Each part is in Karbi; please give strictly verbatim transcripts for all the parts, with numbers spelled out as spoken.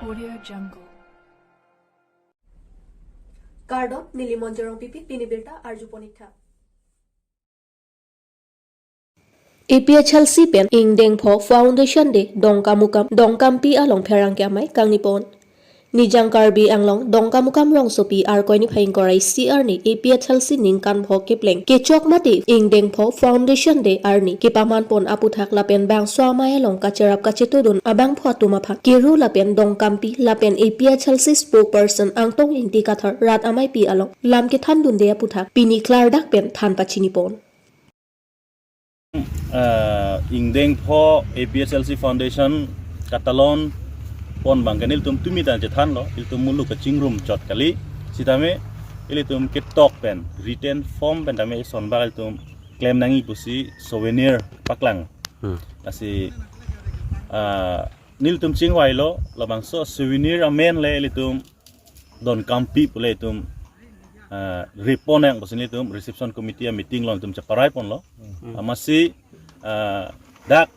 Audio Jungle. Kardom, neli Monjorong Pipi, pini birta arju ponik tha. A P H L C pen Ingdeng Pho Foundation Day Dongkamukam Dongkampi along pherangke amei kangni pon. Nijang Karbi Anglong Dongkamukam rongsopi Arkoi niphai ingkoi ra isi arni A P H L C ningkan pho kepleng kechok mate Ingdeng Pho Foundation Day arni kepaman pon aputhak lapen bangso amei along kacherap kachetodun abangphu atum aphan Kiru lapen Dongkampi lapen A P H L C spokesperson Angtong Ingti Kathar rat ameipi along lam kethandunde aputhak pini klardak pen than pachini pon. Eh, Ingdeng Pho A P H L C Foundation katalon pon abangke nelitum tumi ta chethanlo, ilitum muluk kachingrum chot kali, sitame ilitum ketok pen written form pen tame sonbak ilitum klem nangji pusi souvenir paklang. Hmm. Lasi, ah, nelitum chingvailo, labangso souvenir amen le ilitum Dongkampi pule itum, ah, rip pon nang pusi nelitum reception committee a meeting along itum cheparai ponlo. Hmm. Amatsi, ah, dak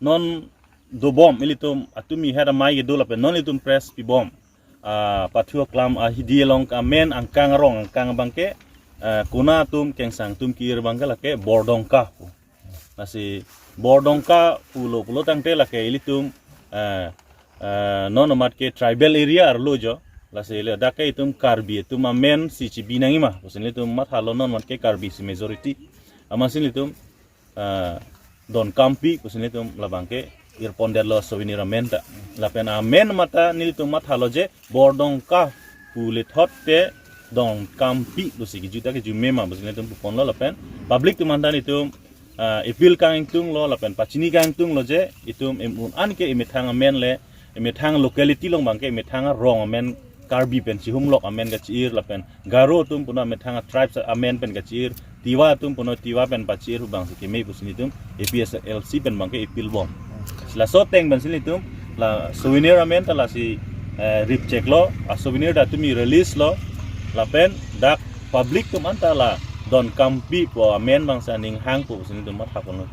non dobom ilitum atumi het amei kedo lapen non ilitum press pibom, ah, pathu aklam ahidi along amen angkang arong angkang abangke, ah, kona atum kengsang atum ki-ir abangke lake Bordongka pu. Lasi Bordongka pulo pulo tangte lake ilitum, eh, eh, non amat ke tribal area arlo jo. Lasi le dak ke itum Karbi itum amen si chibi nangji ma pusi nelitum mathalo, non amat ke Karbi si majority. Amatsi nelitum, eh, Dongkampi pusi nelitum labangke ir pondetlo souvenir amen ta. Lapen amen mate nelitum mathalo je Bordongka pule thot te Dongkampi pusi kejut ta kejume ma pusi nelitum pu ponlo lapen public atum aphan ta nelitum, ah, appeal kangtunglo lapen pachini kangtunglo je itum em un an ke emethang amen le emethang locality along abangke emethang arong amen Karbi pen chihumlok amen kachi-ir lapen Garo atum puno emethang tribes amen pen kachi-ir, Tiwa atum puno Tiwa pen pachi-ir pu abangsi keme pusi nelitum A P H L C pen abangke appeal bom. Laso ateng pensi nelitum la souvenir amen ta lasi, eh, rip cheklo, a souvenir ta tumi release lo, lapen dak public atum aphan ta la Dongkampi pu amen abangsi aning hang pu pusi nelitum matha ponlo.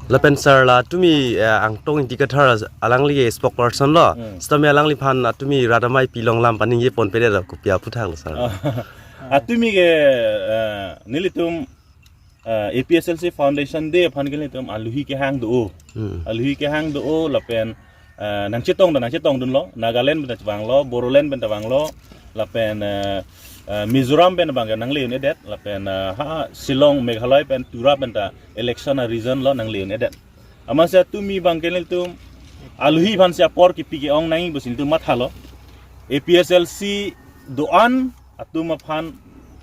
Lapen sir, la tumi, eh, Angtong Ingti Kathar alangli spokesperson lo. Hmm. Sitame alangliphan atumi rat ameipi along lam paningje ponpedet lo, kopi aphuthak lo sir? Ah, atumi ke, eh, nelitum, eh, A P H L C Foundation Day aphan ke nelitum aluhi kehang do. Hmm. Aluhi kehang do lapen, eh, nangchetong ta nangchetongdunlo, Nagaland pen ta vanglo, Bodoland pen ta vanglo, lapen, eh, eh, Mizoram pen abangke nangle-un-edet, lapen, eh, ha Shillong, Meghalaya pen, Tura pen ta election a-region lo nangle-un-edet. Amatsi atumi abangke nelitum aluhi aphansi apor kipi ke-ong nangji pusi nelitum mathalo. A P H L C do-an atum aphan,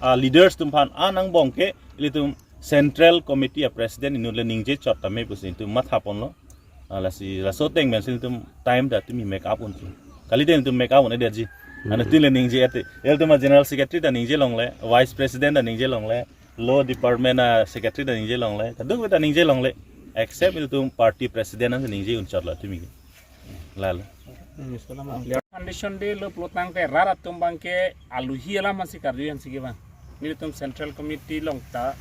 ah, leaders atum aphan an angbong ke ilitum Central Committee a President inut le ningje chot tame pusi nelitum matha ponlo. Ah, lasi laso ateng pensi nelitum time ta tumi make up unji. Kalite nelitum make up un-edetji. Anu tin le ningje ate. Ilitum a General Secretary ta ningje longle, Vice President ta ningje longle, Law Department a Secretary ta ningje longle, kadokave ta ningje longle, except ilitum party president ansi ningje un chotlo tumi ke. Lalo. Foundation Day lo pulo tangte rat atum abangke aluhi alam ansi karju ansi kevang. Nelitum Central Committee along ta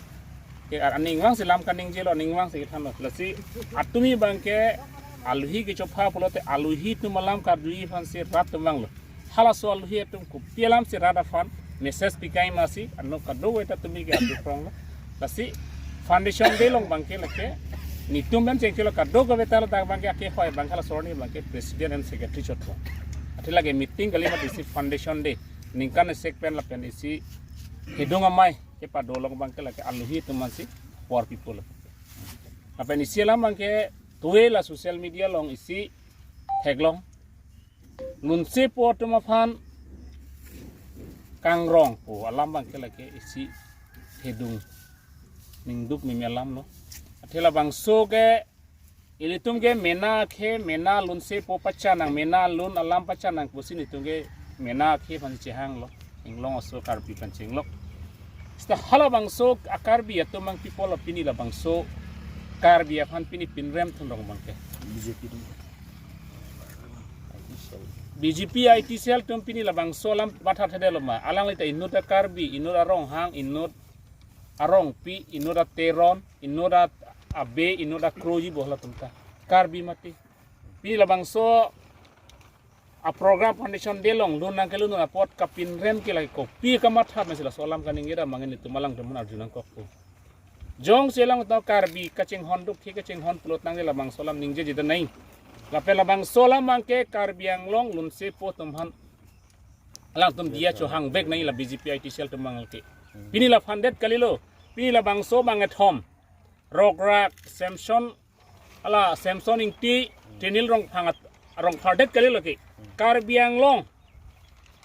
ke ar- aning vangsi lam kaningjelo, aning vangsi kethanlo. Lasi atumi abangke aluhi kechopha pulote aluhi atum alam karjuji aphansi rat atum vanglo. Halaso aluhi atum kopi alamsi rat aphan message pi kangji masi, ano kadokave ta tumi ke adu kronglo. Lasi Foundation Day along abangke lake netum pen chengchelo, kadokave ta ladak abangke akehoi abangke halaso arni abangke President and Secretary chotlo. Athe lake meeting kali mati isi Foundation Day ningkan esek pen lapen isi hedung amei kepado along abangke lake aluhi atum ansi por pipo lo. Lapen isi alam abangke tuwe la social media along isi theklong, lunsepo atum aphan kangrong pu alam abangke lake isi hedung ningduk meme alam lo. Athe labangso ke ilitum ke mena akhe, mena lunsepo pachanang, mena lun alam pachanang pusi nelitum ke mena akhe aphan chehanglo. Inglong aso Karbi aphan chenglok. Seta halabangso a-Karbi atum abang people of pini labangso Karbi aphan pini pinrem thunrong abangke. B J P atum. B J P I T cell atum pini labangso alam mathathedetlo ma. Alangli ta inut a-Karbi, inut a-Ronghang, inut a-Rongpi, inut a-Teron, inut a-Abe, inut a-Kroji bo halatum ta. Karbi mati. Pini labangso a program foundation day along lun nangkelun apot kapinrem ke lake kopi kamatha pensi laso alam kaningje ra mangin itum alangtum aphan arju nangkokpo. Jongsi alangtum Karbi kachinghon duk thi kachinghon pulo tangte labangso alam ningjeje dam nangji. Lapen labangso alam abangke Karbi Anglong lunsepo atum aphan alangtum diya chohangvek nangji la B J P I T cell atum abang lake. Pini la phandet kalilo. Pini labangso abang ethom. Rograk, Samson, ala Samson Ingti, Tenil Rongphang at-, Rongphar det kalilo ke. Karbi Anglong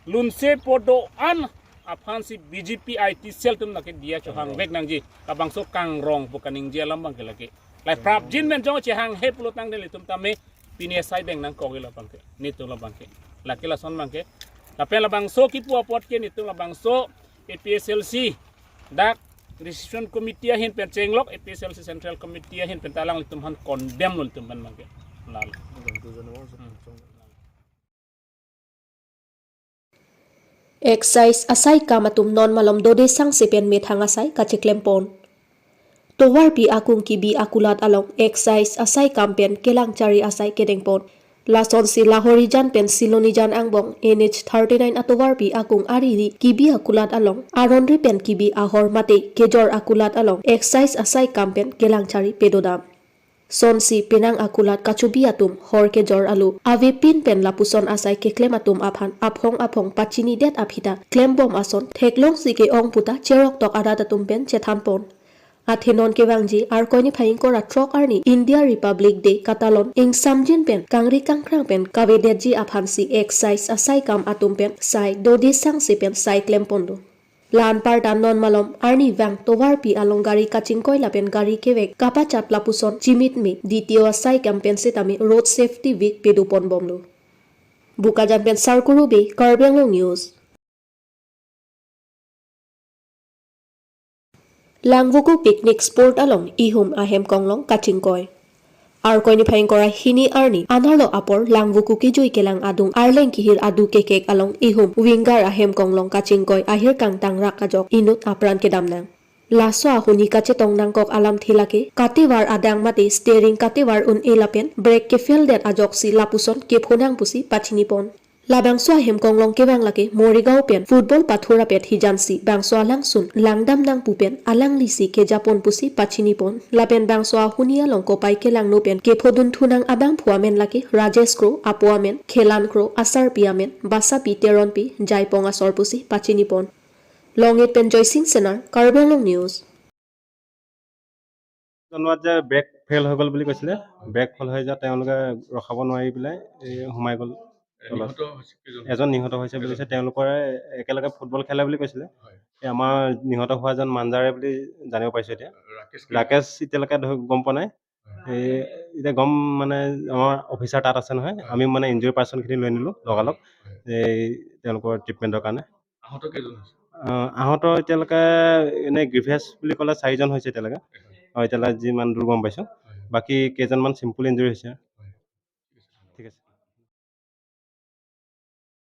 lunsepo do-an aphansi B J P I T cell atum lake diya chohangvek nangji. Labangso kangrong pu kaningje alam abangke lake. Lai prapjin men jong chehanghe pulo tangte ilitum tame pini asai deng nangkok ilo abangke. Netum abangke. Lake lason abangke. Lapen labangso kipu apot ke netum labangso A P S L C dak Decision Committee ahin pen chenglok, A P S L C Central Committee ahin pen ta alanglitum aphan condemn lo ilitum aphan abangke. Lalo. Excise asai kam atum non malom dode sangse pen methang asai kacheklempon. Tovarpi akung kibi akulat along excise asai kam pen kelang chari asai kedengpon. Lasonsi Lahorijan pen Silonijan angbong N H thirty-nine atovarpi akung ariri kibi akulat along aronri pen kibi ahor mate kejor akulat along excise asai kam pen kelang chari pedodam. Sonsi penang akulat kachobi atum hor kejor alo avepin pen lapuson asai keklem atum aphan aphong aphong pachinidet aphi ta klembom ason theklongsi ke-ong puta cheroktok arat atum pen chethanpon. Athe non kevangji Arkoi niphai ingkoi ra throk arni India Republic Day katalon ingsamjin pen kangri kangkrang pen kavedetji aphansi excise asai kam atum pen sai dode sangse pen sai klemponlo. La-anparta non malom arnivang tovarpi along gari kachingkoi lapen gari kevek kapachap lapuson chimitme D T O asai kam pen setame Road Safety Week pedoponbomlo. Bokajan pen Sarkuru Bey, Karbi Anglong News. Langvoku picnic spot along ihum ahem konglong kachingkoi. Arkoi niphai ingkoi ra hini arni anerlo apor Langvoku kejui kelang adung arleng kehir adu kekek along ihum winger ahem konglong kachingkoi ahirkang tangrak ajok inut apran kedam nang. Laso ahuni kachetong nangkok alamthe lake katevar adang mate steering katevar un-e lapen brake kefel det ajoksi lapuson kepho nang pusi pachinipon. Labangso ahem konglong kevang lake Morigaon pen football pathurapet hijansi bangso alangsun langdam nang pu pen alanglisi kejapon pusi pachinipon. Lapen bangso ahuni along kopai kelangno pen kephodunthu nang abangphu amen lake Rajesh Kro, apo amen Khelan Kro, asarpi amen Basapi Teronpi, Jaipong asor pusi pachinipon. Longit pen Joysing Senar, Karbi Anglong News. জনোৱাত যে brake fail হৈ গ'ল বুলি কৈছিলে। Brake fail হৈ যোৱাত তেওঁলোকে ৰখাব নোৱাৰি পেলাই এই সোমাই গ'ল তলত। নিহত হৈছে কেইজন? এজন নিহত হৈছে বুলি কৈছে। তেওঁলোকৰে একেলগে ফুটবল খেলে বুলি কৈছিলে। হয়। এই আমাৰ নিহত হোৱাজন মাঞ্জাৰে বুলি জানিব পাৰিছো এতিয়া। ৰাকেশ কি? ৰাকেশ এতিয়ালৈকে ধৰি গম পোৱা নাই। হয়। এই এতিয়া গম মানে আমাৰ অফিচাৰ তাত আছে নহয়। হয়। আমি মানে ইনজুৰি পাৰ্চনখিনি লৈ আনিলো লগালগ। হয়। এই তেওঁলোকৰ ট্ৰিটমেণ্টৰ কাৰণে। আহত কেইজন হৈছে? আহ, আহত এতিয়ালৈকে এনে গ্ৰিভেছ বুলি ক'লে চাৰিজন হৈছে এতিয়ালৈকে। হয়। অ, এতিয়ালৈকে যিমান দূৰ গম পাইছো। হয়। বাকী কেইজনমান চিম্পল ইনজুৰি হৈছে।